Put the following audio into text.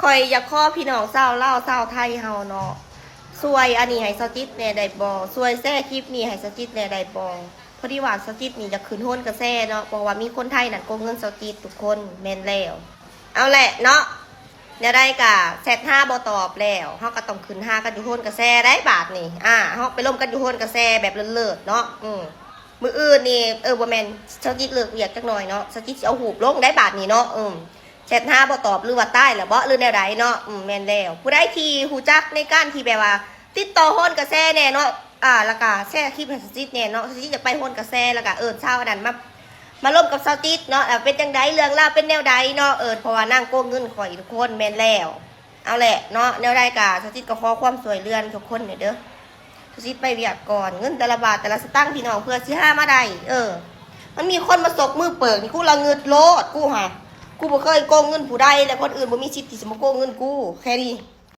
ຂ້ອຍຢາກຂໍພີ່ນ້ອງຊາວລາວຊາວໄທເຮົາເນາະ ຊ່ວຍອັນນີ້ໃຫ້ສາວຈິດແດ່ໄດ້ບໍ່? ຊ່ວຍແຊຄລິບນີ້ໃຫ້ສາວຈິດແດ່ໄດ້ບໍ່? ພໍດີວ່າສາວຈິດນີ້ຢາກຂຶ້ນໂຫນກະແສເນາະ ເພາະວ່າມີຄົນໄທນັ້ນໂກງເງິນສາວຈິດທຸກຄົນ. ແມ່ນແລ້ວ ເອົາແຫຼະເນາະ ແນວໃດກະແຊັດຫາບໍ່ຕອບແລ້ວ ເຮົາກະຕ້ອງຂຶ້ນຫາກັນຢູ່ໂຫນກະແສໄດ໋ບາດນີ້. ອ່າ ເຮົາໄປລົມກັນຢູ່ໂຫນກະແສແບບເລີດໆເນາະ. ອື ມື້ອື່ນນີ້ ເອີ ບໍ່ແມ່ນ ສາວຈິດເລີກວຽກຈັກໜ່ອຍເນາະ ສາວຈິດຊິເອົາຮູບລົງໄດ໋ບາດນີ້ເນາະ. ອື ແຊັດຫາບໍ່ຕອບ ຫຼືວ່າຕາຍແລ້ວເບາະ ຫຼືແນວໃດເນາະ. ອື ແມ່ນແລ້ວ ຜູ້ໃດທີ່ຮູ້ຈັກໃນການທີ່ແບບວ່າຕິດຕໍ່ໂຫນກະແສແດ່ເນາະ ອ່າ ແລ້ວກະແຊຄລິບໃຫ້ສາວຈິດແດ່ເນາະ. ສາວຈິດຢາກໄປໂຫນກະແສ ແລ້ວກະເອີ້ນຊາວອັນນັ້ນມາ ມາລົມກັບສາວຈິດເນາະ ເປັນຈັ່ງໃດ ເລື່ອງລາວເປັນແນວໃດເນາະ. ເອີ ເພາະວ່ານາງໂກງເງິນຂ້ອຍທຸກຄົນ. ແມ່ນແລ້ວ ເອົາແຫຼະເນາະ ແນວໃດກະສາວຈິດກະຂໍຄວາມຊ່ວຍເຫຼືອທຸກຄົນແດ່ເດີ. ສາວຈິດໄປວຽກກ່ອນ ເງິນແຕ່ລະບາດແຕ່ລະສະຕັງພີ່ນ້ອງ ເພື່ອຊິຫາມາໄດ້. ເອີ ມັນມີຄົນມາສົກມືເປິກນີ້ ກູລະງຶດໂລດ ກູຫາ ກູບໍ່ເຄີຍໂກງເງິນຜູ້ໃດ ແລະຄົນອື່ນບໍ່ມີສິດທີ່ຊິມາໂກງເງິນກູ ແຄ່ນີ້